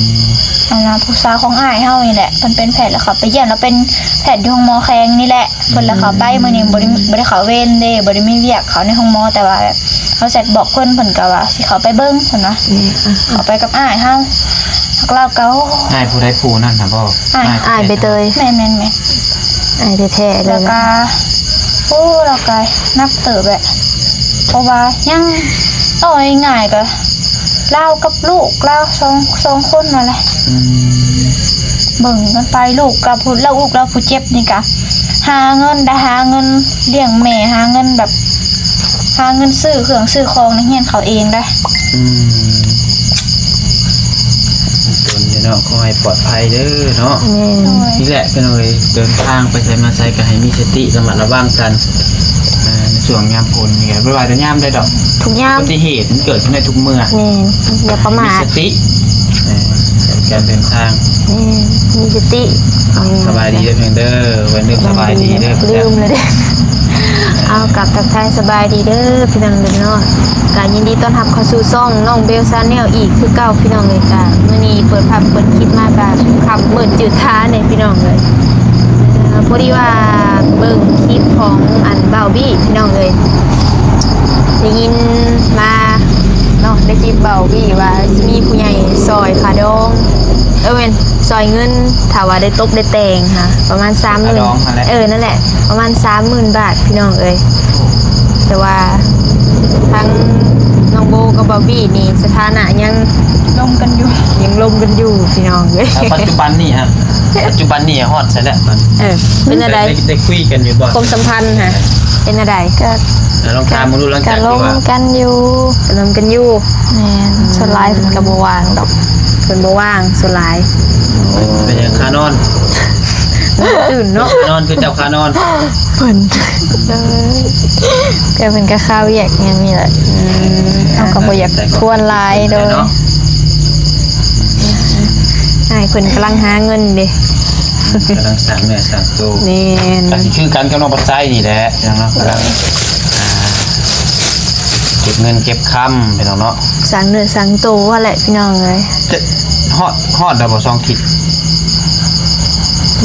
ອັນນ່າ ຜູ້ສາວຂອງອ້າຍເຮົານີ້ແຫຼະ ເພິ່ນເປັນແພດ ແລ້ວເຂົາໄປຢ້ຽມ ລາວເປັນແພດຢູ່ໂຮງໝໍແຂວງນີ້ແຫຼະ. ເພິ່ນລະເຂົ້າໄປ ມື້ນີ້ບໍ່ໄດ້ ບໍ່ໄດ້ເຂົ້າເວນເດ້ ບໍ່ໄດ້ມີວຽກ ເຂົ້າໃນໂຮງໝໍ ແຕ່ວ່າແບບເຮົາແຊັດບອກເພິ່ນ ເພິ່ນກໍວ່າຊິເຂົ້າໄປເບິ່ງ ເພິ່ນວ່າ ອືມ ອ່ະ ເຂົ້າໄປກັບອ້າຍເຮົາ ພວກລາວກໍ ໂອ້ ອ້າຍຜູ້ໃດ ຜູ້ນັ້ນນະບໍ່? ອ້າຍ ອ້າຍໃບເຕີຍ. ແມ່ນໆໆ ອ້າຍແທ້ໆເລີຍ ແລ້ວກໍ ໂອ້ ລາວກໍໜັກເຕີບແຫຼະ ເພາະວ່າຍັງ ເວົ້າງ່າຍໆກໍ ລາວກັບລູກລາວສອງ ສອງຄົນນັ້ນແຫຼະ. ອືມ ເບິ່ງກັນໄປ ລູກກັບຜູ້ ລາວ ລູກລາວຜູ້ເຈັບນີ້ກະຫາເງິນໄດ້ ຫາເງິນລ້ຽງແມ່ ຫາເງິນແບບ ຫາເງິນຊື້ເຄື່ອງຊື້ຂອງໃນຮຽນເຂົາເອງໄດ້. ອືມ ດົນຢູ່ເນາະ ຂໍໃຫ້ປອດໄພເດີເນາະ. ແມ່ນ ໂດຍ ນີ້ແຫຼະພີ່ນ້ອງເອີຍ ເດີນທາງໄປໃສມາໃສກໍໃຫ້ມີສະຕິ ລະມັດລະວັງກັນ ອ່າ ໃນຊ່ວງຍາມຝົນນີ້ກໍບໍ່ວ່າແຕ່ຍາມໃດດອກ ທຸກຍາມ ອຸບັດຕິເຫດມັນເກີດຂຶ້ນໄດ້ທຸກເມື່ອ. ແມ່ນ ຢ່າປະໝາດ ມີສະຕິ ເອີ ການເດີນທາງ. ແມ່ນ ມີສະຕິ. ສະບາຍດີເດີເພິ່ນເດີ ໄວ້ລືມສະບາຍດີເດີ ລືມແລ້ວເດ້. ເອົາ ກັບທັກທາຍສະບາຍດີເດີພີ່ນ້ອງເດີເນາະ ກະຍິນດີຕ້ອນຮັບເຂົ້າສູ່ຊ່ອງນ້ອງເບວຊາແນລອີກຄືເກົ່າພີ່ນ້ອງເອີຍ. ກະມື້ນີ້ເປີດພາບເປີດຄລິບມາກະຄ່ຳມືດຈືດທາເດ້ພີ່ນ້ອງເອີຍ. ເອີ ພໍດີວ່າເບິ່ງຄລິບຂອງອັນບ່າວບີ້ພີ່ນ້ອງເອີຍ ໄດ້ຍິນມາເນາະ ໃນຄລິບບ່າວບີ້ວ່າຊິມີຜູ້ໃຫຍ່ຊ່ອຍຄ່າດອງ ເອີ ແມ່ນ ຊ່ອຍເງິນ ຖ້າວ່າໄດ້ຕົບໄດ້ແຕ່ງຫັ້ນ ປະມານສາມໝື່ນ ຄ່າດອງຫັ້ນແຫຼະ ເອີ ນັ້ນແຫຼະ ປະມານສາມໝື່ນບາດພີ່ນ້ອງເອີຍ. ແຕ່ວ່າທັງນ້ອງໂບກັບບ່າວບີ້ນີ້ ສະຖານະຍັງລົມກັນຢູ່ ຍັງລົມກັນຢູ່ພີ່ນ້ອງເອີຍ. ເອີ ປັດຈຸບັນນີ້ຮະ ປັດຈຸບັນນີ້ຮອດໃສແລ້ວ? ເອີ ເປັນແນວໃດ? ໄດ້ ໄດ້ຄຸຍກັນຢູ່ບໍ່? ຄວາມສຳພັນຫັ້ນ ເປັນແນວໃດ? ກໍ ອ່າ ລອງຖາມເບິ່ງດູ ຫຼັງຈາກທີ່ວ່າ ກໍລົມກັນຢູ່ ກໍລົມກັນຢູ່. ແມ່ນ ສ່ວນຫຼາຍເພິ່ນກໍບໍ່ວ່າງດອກ ເພິ່ນບໍ່ວ່າງສ່ວນຫຼາຍ. ເປັນຫຍັງຄານອນ? ຕື່ນເນາະ ຄານອນ ຄືເຈົ້າຄານອນ. ເພິ່ນ ເອີ ກໍເພິ່ນກໍຄາວຽກຫຍັງນີ້ແຫຼະ. ອືມ ເຮົາກໍບໍ່ຢາກກວນຫຼາຍ. ໂດຍ ເນາະ ອ້າຍເພິ່ນກຳລັງຫາເງິນເດ້ ກຳລັງສ້າງເນື້ອສ້າງໂຕ. ແມ່ນ ກໍຊິຄືກັນກັບນ້ອງປັດໄຊນີ້ແຫຼະເນາະ ກຳລັງ ອ່າ ເກັບເງິນເກັບຄຳພີ່ນ້ອງເນາະ ສ້າງເນື້ອສ້າງໂຕຫັ້ນແຫຼະພີ່ນ້ອງເອີຍ. ຈະຮອດ ຮອດແລ້ວບໍ່ ສອງທິດ?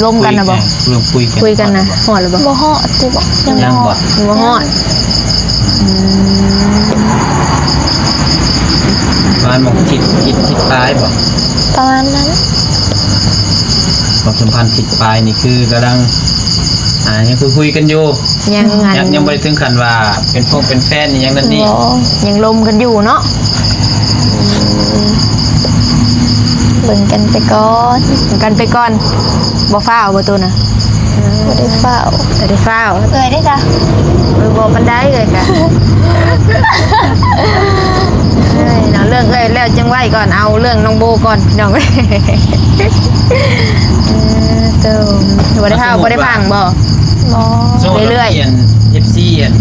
ລົມກັນນະບໍ່? ເອີ ເລື່ອງຄຸຍກັນ ຄຸຍກັນນະ ຮອດແລ້ວບໍ່? ຮອດແລ້ວບໍ່? ບໍ່ຮອດຕິບໍ່? ຍັງ ຍັງບໍ່ ບໍ່ຮອດ ບໍ່ຮອດ. ອືມ ປະມານໝ່ອງທິດ ທິດ ທິດປາຍບໍ່? ປະມານນັ້ນ. ຄວາມສຳພັນທິດປາຍນີ້ຄືກຳລັງ ອ່າ ຍັງຄຸຍໆກັນຢູ່ ຍັງ ຍັງ ຍັງບໍ່ໄດ້ເຖິງຂັ້ນວ່າເປັນພວກເປັນແຟນອີ່ຫຍັງນັ້ນນີ້. ບໍ່ ຍັງລົມກັນຢູ່ເນາະ. ອືມ ເບິ່ງກັນໄປກ່ອນ ເບິ່ງກັນໄປກ່ອນ ບໍ່ຟ້າວບໍ່ໂຕນະ? ບໍ່ໄດ້ຟ້າວ ບໍ່ໄດ້ຟ້າວ. ເອື້ອຍເດ້ຊະ? ເອີ ບໍ່ປານໃດເອື້ອຍກະ ເອີຍ ເນາະ ເລື່ອງເອື້ອຍແລ້ວຈັ່ງໄວ້ກ່ອນ ເອົາເລື່ອງນ້ອງໂບກ່ອນພີ່ນ້ອງ. ເອີ ໂຕ ບໍ່ໄດ້ຟ້າວ ບໍ່ໄດ້ພັງບໍ່? ບໍ່ ເລື້ອຍໆ ເອັຟຊີ ອັນ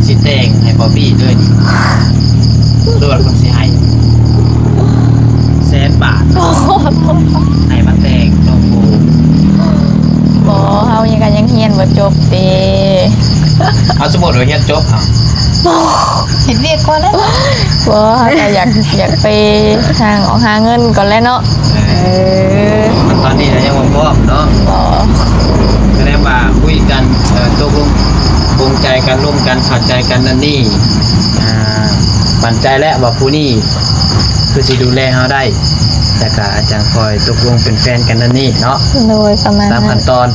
ຊິແຕ່ງໃຫ້ບອບບີ້ເລີຍນີ້ ຫຼືວ່າເພິ່ນຊິໃຫ້ແສນບາດ ໃຫ້ມາແຕ່ງນ້ອງໂບ? ບໍ່ ເຮົາຍັງ ກໍຍັງຮຽນບໍ່ຈົບເດ້. ເອົາ ສົມມຸດວ່າຮຽນຈົບ ເອົາ ເຮັດວຽກກ່ອນແລ້ວ. ບໍ່ ເຮົາກໍຢາກ ຢາກໄປຫາ ຫາເງິນກ່ອນແຫຼະເນາະ. ເອີ ເອີ ຕອນນີ້ນະຍັງບໍ່ພ້ອມເນາະ. ບໍ່ ສະແດງວ່າຄຸຍກັນ ເອີ ຕົກລົງ ປົງໃຈກັນ ລົມກັນ ເຂົ້າໃຈກັນນັ້ນນີ້ ອ່າ ໝັ້ນໃຈແລ້ວວ່າຜູ້ນີ້ຄືຊິດູແລເຮົາໄດ້ ແລ້ວກະຈັ່ງຄ່ອຍຕົກລົງເປັນແຟນກັນນັ້ນນີ້ເນາະ. ໂດຍ ປະມານນັ້ນ ຕາມຂັ້ນຕອນ.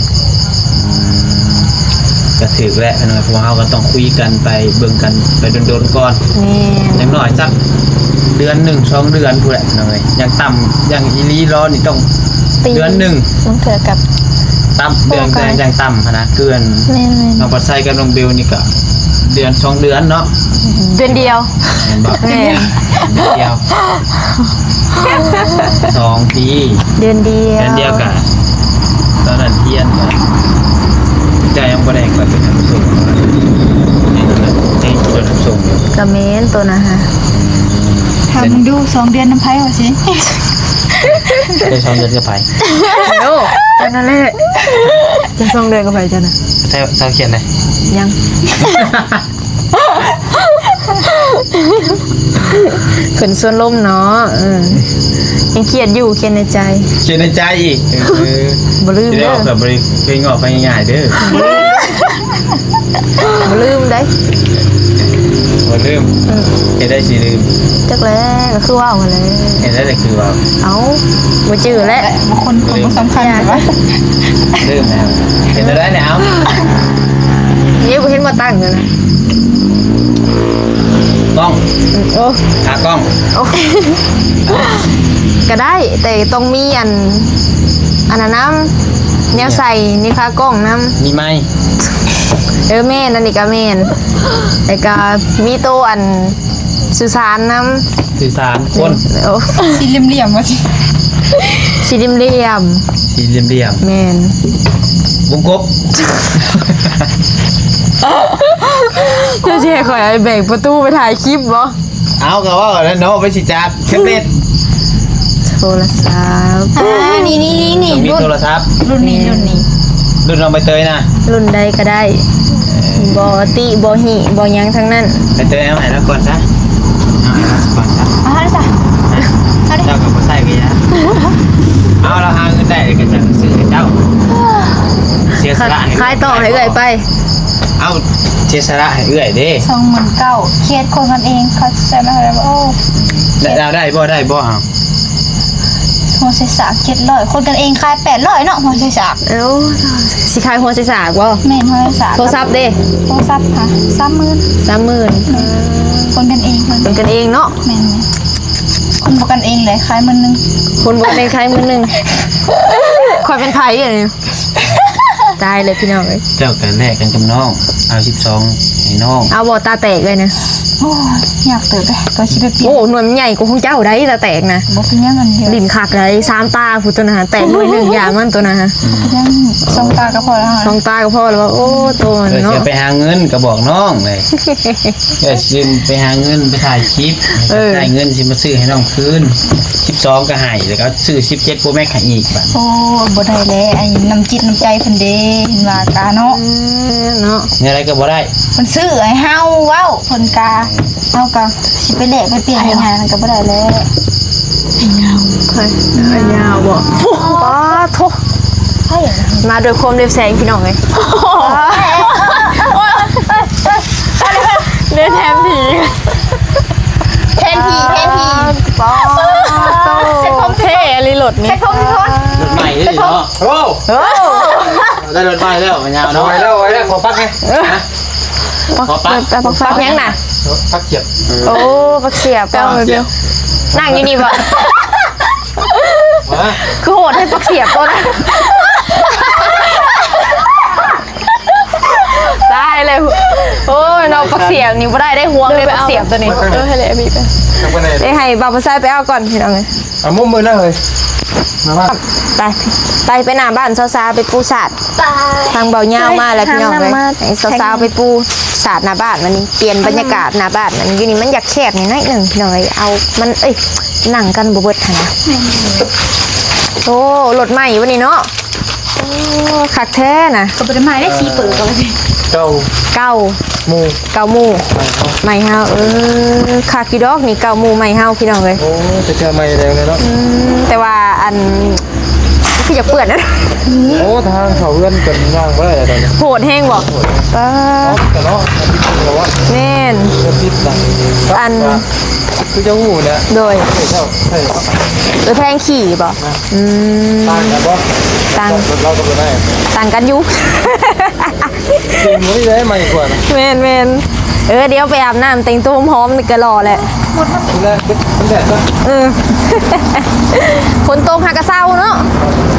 ອືມ ກະຖືກແຫຼະເນາະ ເພາະວ່າເຮົາກໍຕ້ອງຄຸຍກັນໄປ ເບິ່ງກັນໄປດົນໆກ່ອນ. ແມ່ນ ຢ່າງໜ້ອຍສັກເດືອນໜຶ່ງສອງເດືອນພຸ້ນແຫຼະເນາະ. ຢ່າງຕ່ຳ ຢ່າງອີ່ຫຼີລໍນີ້ຕ້ອງເດືອນໜຶ່ງ ບາງເທື່ອກໍຕ່ຳເດືອນ ຢ່າງຕ່ຳຫັ້ນນະ ຄືອັນ ແມ່ນໆ ນ້ອງພັດໄຊກັບນ້ອງເບວນີ້ກໍເດືອນສອງເດືອນເນາະ. ອືມ ເດືອນດຽວ ແມ່ນບໍ່? ແມ່ນ ເດືອນດຽວ ສອງປີ ເດືອນດຽວ ເດືອນດຽວກະ ຕອນນັ້ນຮຽນກະ ເຈົ້າຍັງບໍ່ໄດ້ຂ້ອຍໄປຮັບສົ່ງ ໃຫ້ໂດນຮັບສົ່ງຢູ່ ກະແມ່ນໂຕນະຮະ ອືມ ຖາມເບິ່ງດູ ສອງເດືອນນຳໃຜວ່າຊີ້ ໄດ້ສອງເດືອນກັບໃຜ? ໂອ້ ຕອນນັ້ນແຫຼະ ຈະສອງເດືອນກັບໃຜເຈົ້ານະ? ເຈົ້າ ເຈົ້າຂຽນໄດ້ ຍັງ ເພິ່ນຊວນລົມເນາະ ເອີ ຍັງຄຽດຢູ່ ຄຽດໃນໃຈ ຄຽດໃນໃຈອີກ ເອີ ບໍ່ລືມເດີ ທີ່ແລ້ວກໍບໍ່ໄດ້ເຄີຍງອກໄປງ່າຍໆເດີ ບໍ່ລືມໄດ໋ ບໍ່ລືມ ອືມ ເຮັດໄດ້ຊິລືມ ຈັກແຫຼະ ກໍຄືເວົ້າຫັ້ນແຫຼະ ເຮັດໄດ້ແຕ່ຄືເວົ້າ ເອົ້າ ບໍ່ຈື່ແຫຼະ ບາງຄົນ ຄົນບໍ່ສຳຄັນ ລືມແລ້ວ ເຮັດໄດ້ແລ້ວ ນີ້ບໍ່ເຫັນວ່າຕັ້ງຢູ່ນະ ກ້ອງ ອືມ ໂອ້ ຂາກ້ອງ ໂອ້ ກໍໄດ້ ແຕ່ຕ້ອງມີອັນ ອັນນັ້ນນຳ ແນວໃສ່ ມີຂາກ້ອງນຳ ມີໄມ ເອີ ແມ່ນ ອັນນີ້ກໍແມ່ນ ແລ້ວກໍມີໂຕອັນ ສື່ສານນຳ ສື່ສານຄົນ ໂອ້ ສີ່ຫຼ່ຽມໆວ່າຊີ້ ສີ່ຫຼ່ຽມໆ ສີ່ຫຼ່ຽມໆ ແມ່ນ ວົງກົບ ເຈົ້າຊິໃຫ້ຂ້ອຍແບກປະຕູໄປຖ່າຍຄລິບບໍ່? ເອົາ ກໍເວົ້າແລ້ວເນາະ ໄປຊິຈັບແທັບເລັດ ໂທລະສັບ ອ່າ ນີ້ໆໆ ຕ້ອງມີ ລຸ້ນ ໂທລະສັບ ລຸ້ນນີ້ ລຸ້ນນີ້ ລຸ້ນນ້ອງໃບເຕີຍນະ ລຸ້ນໃດກໍໄດ້ ບໍ່ຕິບໍ່ຫິບໍ່ຫຍັງທັງນັ້ນ ໃບເຕີຍເອົາໃຫ້ລາວກ່ອນຊະ ເອົາໃຫ້ລາວກ່ອນຊະ ເອົາເລີຍຊະ ເອົາເລີຍ ເຈົ້າກໍບໍ່ໃຊ້ກໍຢ່າ ເອົາ ລາວຫາເງິນໄດ້ກໍຈັ່ງຊື້ໃຫ້ເຈົ້າ ເສຍສະຫຼະໃຫ້ ຂາຍຕໍ່ໃຫ້ເອື້ອຍໄປ ເອົາ ເສຍສະຫຼະໃຫ້ເອື້ອຍເດ້ ສອງໝື່ນເກົ້າ ເຂດຄົນກັນເອງ ເຂົາໃຈມາແລ້ວ ໂອ້ ແລ້ວໄດ້ບໍ່ ໄດ້ບໍ່ ເອົາ ຫົວໃສ່ສາກເຈັດຮ້ອຍ ຄົນກັນເອງຂາຍແປດຮ້ອຍເນາະ ຫົວໃສ່ສາກ ໂອ້ ຊິຂາຍຫົວໃສ່ສາກບໍ່? ແມ່ນ ຫົວໃສ່ສາກ ໂທລະສັບເດ້? ໂທລະສັບຫາ ສາມໝື່ນ ສາມໝື່ນ ຄົນກັນເອງ ຄົນກັນເອງເນາະ ແມ່ນ ຄົນບໍ່ກັນເອງເລີຍ ຂາຍໝື່ນໜຶ່ງ ຄົນບໍ່ກັນເອງຂາຍໝື່ນໜຶ່ງ ຂ້ອຍເປັນໃຜອັນນີ້? ຕາຍເລີຍພີ່ນ້ອງເອີຍ ເຈົ້າກໍແລກກັນກັບນ້ອງ ເອົາສິບສອງໃຫ້ນ້ອງ ເອົາບໍ່ ຕາແຕກເລີຍນະ ໂອ້ຍ ຍາກເຕີບເດ້ ກໍຊິໄປປ່ຽນ ໂອ້ ໜ່ວຍມັນໃຫຍ່ກວ່າຂອງເຈົ້າໃດ໋ ຕາແຕກນະ ບໍ່ເປັນຫຍັງ ອັນດຽວ ຫຼິ້ນຄັກໃດ໋ ສາມຕາພຸ້ນ ໂຕນະ ແຕກໜ່ວຍໜຶ່ງ ຢ່າມັນໂຕນະ ບໍ່ເປັນຫຍັງ ສອງຕາກໍພໍແລ້ວ ສອງຕາກໍພໍແລ້ວ ໂອ້ ໂຕມັນເນາະ ເອີ ຊິໄປຫາເງິນກໍບອກນ້ອງເລີຍ ເອີ ຊິໄປຫາເງິນໄປຖ່າຍຄລິບ ເອີ ໄດ້ເງິນຊິມາຊື້ໃຫ້ນ້ອງຄືນ ສິບສອງກໍໃຫ້ ແລ້ວກໍຊື້ສິບເຈັດໂປຣແມັກໃຫ້ອີກບາດ ໂອ້ ບໍ່ໄດ້ແລ້ວ ອັນນີ້ນ້ຳຈິດນ້ຳໃຈເພິ່ນເດ້ ເຫັນວ່າກະເນາະ ອືມ ເນາະ ແນວໃດກໍບໍ່ໄດ້ ເພິ່ນຊື້ໃຫ້ເຮົາເວົ້າ ເພິ່ນກະ ເຮົາກະຊິໄປແລກໄປປ່ຽນຫຍັງມັນກະບໍ່ໄດ້ແລ້ວ ຍາວບໍ່ ປາໂທ ມາດ້ວຍຄວາມເລັບແສງພີ່ນ້ອງເອີຍ ເດີນແທນຜີ ແທນຜີ ແທນຜີ ປາໂທ ເທ່ອີ່ຫຼີລົດນີ້ ເຊັດຜົມ ເຊັດຜົມ ລົດໃໝ່ອີ່ຫຼີເນາະ ໂອ້ ໂອ້ ໄດ້ລົດໃໝ່ແລ້ວ ຍາວເນາະ ໄວແລ້ວ ໄວແລ້ວ ຂໍປັກແດ່ ຮະ ປັກ ຂໍປັກ ປັກຫຍັງນະ ປັກຂຽບ ໂອ້ ປັກຂຽບ ນັ່ງຢູ່ນີ້ບໍ່? ຄືໂຫດແທ້ ປັກຂຽບໂຕນະ ຕາຍແລ້ວ ໂອ້ຍ ນ້ອງ ປັກຂຽບນີ້ບໍ່ໄດ້ ໄດ້ຫ່ວງເດ້ ປັກຂຽບໂຕນີ້ ເອີ ໃຫ້ແຫຼະ ໄປ ໄດ້ໃຫ້ບ່າວຜູ້ຊາຍໄປເອົາກ່ອນ ພີ່ນ້ອງເອີຍ ເອົາມຸມມືນະເຮີຍ ມາ ມາ ໄປ ໄປ ໄປໜ້າບ້ານສາວໆ ໄປປູສາດ ໄປ ທາງເບົາຍາວມາແລ້ວພີ່ນ້ອງເອີຍ ໄປຫານ້ຳມາ ໃຫ້ສາວໆ ໄປປູສາດໜ້າບ້ານ ວັນນີ້ປ່ຽນບັນຍາກາດໜ້າບ້ານ ມັນຢູ່ນີ້ມັນຢາກແຄບໜ້ອຍໜຶ່ງພີ່ນ້ອງເອີຍ ເອົາມັນ ເອີຍ ນັ່ງກັນບໍ່ເບິດຫັ້ນນະ ແມ່ນ ໂອ້ ລົດໃໝ່ວັນນີ້ເນາະ ໂອ້ ຄັກແທ້ນະ ກໍບໍ່ໄດ້ໃໝ່ໄດ້ ສີ່ເປີກໍວ່າຊິ ເກົ່າ ເກົ່າ ໝູ່ ເກົ່າໝູ່ ໃໝ່ເຮົາ ເອີ ຄັກຢູ່ດອກນີ້ ເກົ່າໝູ່ໃໝ່ເຮົາ ພີ່ນ້ອງເອີຍ ໂອ້ ແຕ່ເທື່ອໃໝ່ແລ້ວເນາະ ອືມ ແຕ່ວ່າອັນ ຄືຢາກເປື້ອນນະ ໂອ້ ທາງເຂົ້າເຮືອນກໍຍ່າງບໍ່ໄດ້ແລ້ວຕອນນີ້ ໂຫດແຮງບໍ່ ໂຫດ ປາ ເນາະ ແມ່ນ ອັນ ຄືຈະຮູ້ແຫຼະ ໂດຍ ເອີ ແພງຂີ່ບໍ່ ອືມ ຕ່າງກັນບໍ່ ຕ່າງ ລົດເຮົາກັບລົດໄອ້ ຕ່າງກັນຢູ່ ເກັ່ງກວ່ານີ້ໄດ້ໃໝ່ກວ່ານະ ແມ່ນໆ ເອີ ດຽວໄປອາບນ້ຳແຕ່ງຕົວຫອມໆ ນີ້ກໍຫຼໍ່ແຫຼະ ເອີ ຝົນຕົກຫາກະເຊົາເນາະ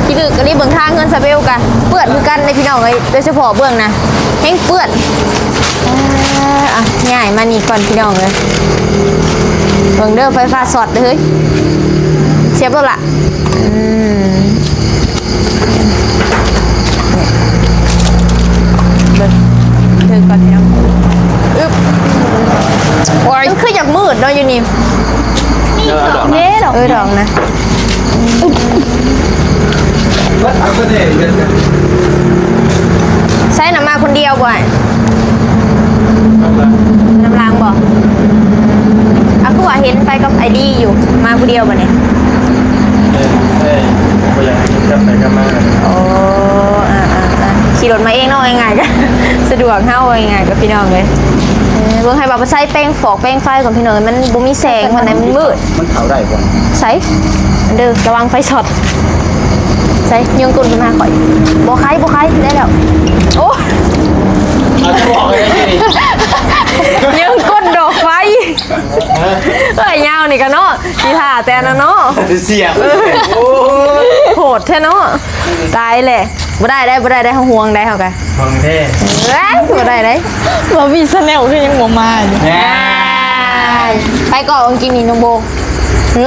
ຂີ້ດຶກອີ່ຫຼີ ເບິ່ງທາງເຮືອນສາເບວກະເປື້ອນຄືກັນເດ້ພີ່ນ້ອງເອີຍ ໂດຍສະເພາະເບື້ອງນະ ແຮງເປື້ອນ ອ່າ ຍ້າຍ ອັນນີ້ກ່ອນພີ່ນ້ອງເອີຍ ເບິ່ງເດີ ໄຟຟ້າຊັອດເດີເຮີ້ຍ ສຽບໂລດລະ ອືມ ເບິ່ງ ຖືກ່ອນພີ່ນ້ອງ ອຶບ ໂອ້ຍ ມັນຄືຢາກມືດເນາະຢູ່ນີ້ ເອີ ດອກ ເອີ ດອກນະ. ໃຊ້ນຳມາຄົນດຽວບໍ່ອ້າຍ? ນຳຫຼັງບໍ່? ອາ ຄືວ່າເຫັນໄປກັບອ້າຍດີຢູ່ ມາຜູ້ດຽວບໍ່ນີ້? ເອີ ບໍ່ຢາກໃຫ້ກັບໄປກັບມາ. ໂອ້ ອາໆໆ ຂີ່ລົດມາເອງເນາະ ງ່າຍໆ ກະສະດວກເຮົາ ວ່າງ່າຍໆ ກັບພີ່ນ້ອງເອີຍ. ເອີ ເບິ່ງໃຫ້ບ່າວປະໄຊແປງຟອກແປງໄຟກ່ອນພີ່ນ້ອງ ມັນບໍ່ມີແສງ ມັນ ມັນມືດ. ມັນເຂົ້າໄດ້ບໍ່? ໃສ? ອັນເດີ ລະວັງໄຟຊັອດ. ໃສ? ຍື່ນກົ້ນຂຶ້ນມາຫາຂ້ອຍ. ບໍ່ໄຄ ບໍ່ໄຄ ໄດ້ແລ້ວ. ໂອ້ ເອົາຈະບອກເລີຍນີ້ ຍື່ນກົ້ນດອກໄຟ. ເອີຍ ຍາວນີ້ກະເນາະ ຊິຖ້າແຕ່ນັ້ນເນາະ ຊິເສຍ. ໂອ້ຍ ໂຫດແທ້ເນາະ. ຕາຍແຫຼະ ບໍ່ໄດ້ໄດ໋ ບໍ່ໄດ້ໄດ໋ ເຮົາຫ່ວງໄດ໋ ເຮົາກະ ເບິ່ງແທ້ ເອີຍ ບໍ່ໄດ້ໄດ໋. ບາບີຊາແນວຄືຍັງບໍ່ມາຢູ່? ໄປເກາະອັງກິດນີ້ນ້ອງໂບ. ຫື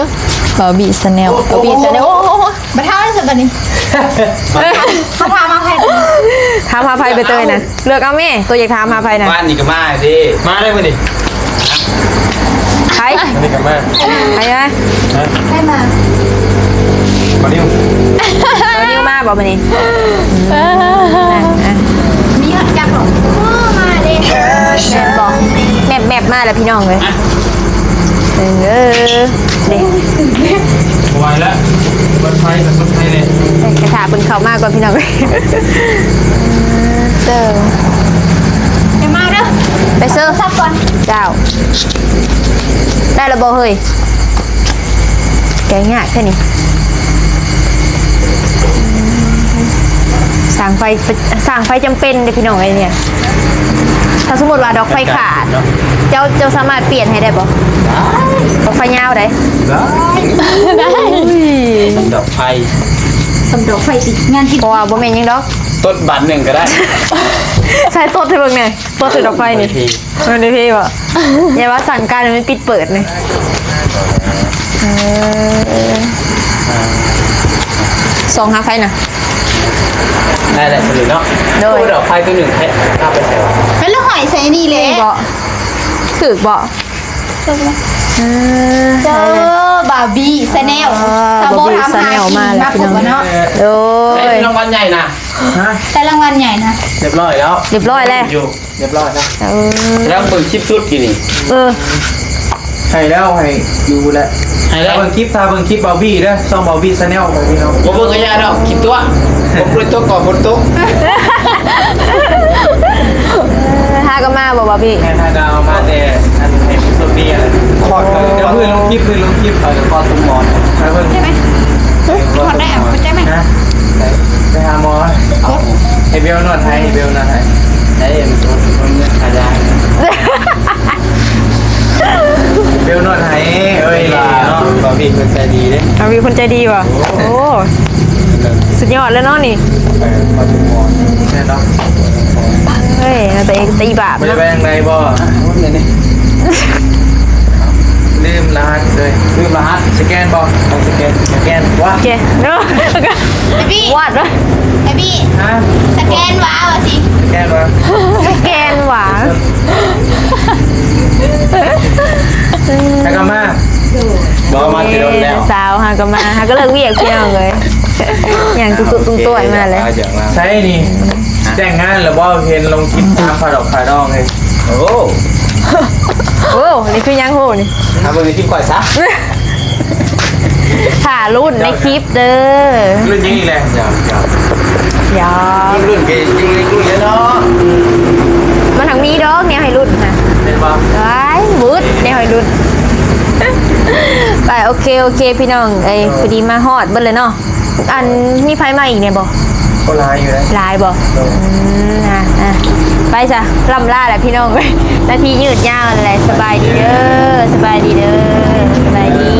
ບາບີຊາແນວ ບາບີຊາແນວ. ໂອ້ ບໍ່ເທົ່າແລ້ວຊັ້ນບາດນີ້ ເຂົາຖາມຫາໃຜ? ຖາມຫາໃຜໃບເຕີຍນະ? ເລືອກເອົາແມ້ ໂຕຢາກຖາມຫາໃຜນະ? ບ້ານນີ້ກະມາເດ້ ມາໄດ້ມື້ນີ້. ໃຜ? ມື້ນີ້ກະມາ ໃຜມາ? ໃຜມາ? ບ່າວນິວ ບ່າວນິວມາບໍ່ມື້ນີ້? ເອີ ມີຮອດຈັກບໍ່? ເອີ ມາເດ້ ແມ່ນບໍ່? ແມັບໆ ມາແລ້ວພີ່ນ້ອງເອີຍ. ເອີ ເດ້ ບໍ່ໄຫວແລ້ວ ເປີດໄຟກະສຸດໄຟເລີຍ. ໄປຖ້າເພິ່ນເຂົ້າມາກ່ອນພີ່ນ້ອງເອີຍ. ເອີ ຢ່າມາເດີ ໄປເຊີ ສັບກ່ອນ. ເຈົ້າ ໄດ້ລະບໍ່ເຮີ້ຍ? ແກະຍາກແທ້ນີ້ ສ້າງໄຟ ສ້າງໄຟຈຳເປັນເດ້ພີ່ນ້ອງເອີຍ. ຖ້າສົມມຸດວ່າດອກໄຟຂາດ ເຈົ້າ ເຈົ້າສາມາດປ່ຽນໃຫ້ໄດ້ບໍ່? ໄດ້ ດອກໄຟຍາວໃດ໋. ໄດ້ ໄດ້ ເອີຍ ດອກໄຟ ສຳດອກໄຟຕິ ງານກິນ ເພາະວ່າບໍ່ແມ່ນຫຍັງດອກ ຕົດບາດໜຶ່ງກະໄດ້. ໃສ່ຕົດໃຫ້ເບິ່ງແດ່ ຕົດໃສ່ດອກໄຟນີ້. ມັນໄດ້ເພບໍ່? ຢ່າວ່າສັ່ງການໃຫ້ມັນປິດເປີດນີ້. ເອີ ສອງຫາໃຜນະ? ໄດ້ແຫຼະ ສະເລີເນາະ. ໂດຍ ໂອ້ ດອກໄຟໂຕໜຶ່ງ ໃຜເອົາໄປໃສ່ວະ? ເປັນລະຫອຍໃສ່ນີ້ແຫຼະ. ຖືກບໍ່? ຖືກບໍ່? ເອີ ເຈົ້າ ບາບີຊາແນວ ອໍ ສາວໂບ ບາບີຊາແນວມາແລ້ວພີ່ນ້ອງ. ໂດຍ ໄດ້ລາງວັນໃຫຍ່ນະ. ຮະ? ໄດ້ລາງວັນໃຫຍ່ນະ. ຮຽບຮ້ອຍແລ້ວ ຮຽບຮ້ອຍແລ້ວ ຢູ່ ຮຽບຮ້ອຍແລ້ວ. ເອີ ກຳລັງເບິ່ງຄລິບສຸດກີ້ນີ້. ເອີ ໃຫ້ແລ້ວ ໃຫ້ຢູ່ແຫຼະ ໃຫ້ແລ້ວ. ຖ້າເບິ່ງຄລິບ ຖ້າເບິ່ງຄລິບບາບີເດີ ຊ່ອງບາບີຊາແນວ ພີ່ນ້ອງ. ບໍ່ເບິ່ງກະຢ່າດອກ ຄລິບຕົວະ ຝົນຕົກກໍຝົນຕົກ. ເອີ ຫາກະມາບໍ່ບາບີ? ແມ່ນ ຫາກະເອົາມາແຕ່ອັນໃຫ້ຄົນເມຍ ຄອດ ເອີ ມື້ລົງຄລິບ ມື້ລົງຄລິບ ເອີ ຄອດຕຸ້ມໝອນ ໃຫ້ເບິ່ງ ໃຊ່ໄໝ? ຮອດໄດ້ ເອົາໄປໃຊ້ໄໝ? ຮະ? ໄປ ໄປຫາໝໍ ໃຫ້ເບວນວດໃຫ້ ໃຫ້ເບວນວດໃຫ້. ໄດ້ ມັນ ມັນ ມັນຂາຍາ ເບວນວດໃຫ້. ເອີຍ ເນາະ ບາບີຄົນໃຈດີເດ້. ບາບີຄົນໃຈດີບໍ່? ໂອ້ ໂອ້ ສຸດຍອດແລ້ວເນາະນີ້. ເອີ ເຂົາຊິໝໍແນ່ນອນ. ເອີຍ ຕົວເອງຕີບາບ ບໍ່ໄດ້ໄປທາງໃດບໍ່? ລືມລະຫັດເລີຍ. ລືມລະຫັດ ສະແກນບໍ່? ເອົາສະແກນ ສະແກນ ວະ ສະແກນ ເນາະ. ໄອ້ບີ ວາດວະ ໄອ້ບີ ຮະ? ສະແກນວະ ວ່າຊິ ສະແກນວະ ສະແກນວະ. ຫາກະມາ ບໍ່ມາແຕ່ດົນແລ້ວ. ສາວຫາກະມາ ຫາກະເລີກວຽກພີ່ນ້ອງເອີຍ. ຫຍັງຕຸ້ມໆ ຕຸ້ມໆ ມາເລີຍ. ໃສນີ້ ແຕ່ງງານແລ້ວບໍ່? ເຫັນລົງຄລິບຕາມຂາດອກຂາດອງເລີຍ. ໂອ້ ໂອ້ ນີ້ຄືຫຍັງໂຫນີ້? ຫາເບິ່ງໃນຄລິບຂ້ອຍຊະ. ຖ້າລຸ້ນໃນຄລິບເດີ. ລຸ້ນຫຍັງອີກແຫຼະ? ຢາກ ຢາກ ຢາກ ລຸ້ນ ລຸ້ນກະຍັງລຸ້ນຢູ່ເນາະ. ມັນທັງມີດອກແນວໃຫ້ລຸ້ນນະ. ແມ່ນບໍ່? ວ້າຍ ໝົດແນວໃຫ້ລຸ້ນ. ໄປ ໂອເຄ ໂອເຄ ພີ່ນ້ອງເອີຍ ພໍດີມາຮອດເບິດເລີຍເນາະ. ອັນ ມີໃຜມາອີກແດ່ບໍ່? ກໍຫຼາຍຢູ່ເດ້. ຫຼາຍບໍ່? ໂດຍ. ອືມ ອ່ະ ອ່ະ ໄປຊະ ລ່ຳລາແຫຼະພີ່ນ້ອງເອີຍ. ນາທີຍືດຍາວແຫຼະ. ສະບາຍດີເດີ ສະບາຍດີເດີ ສະບາຍດີ.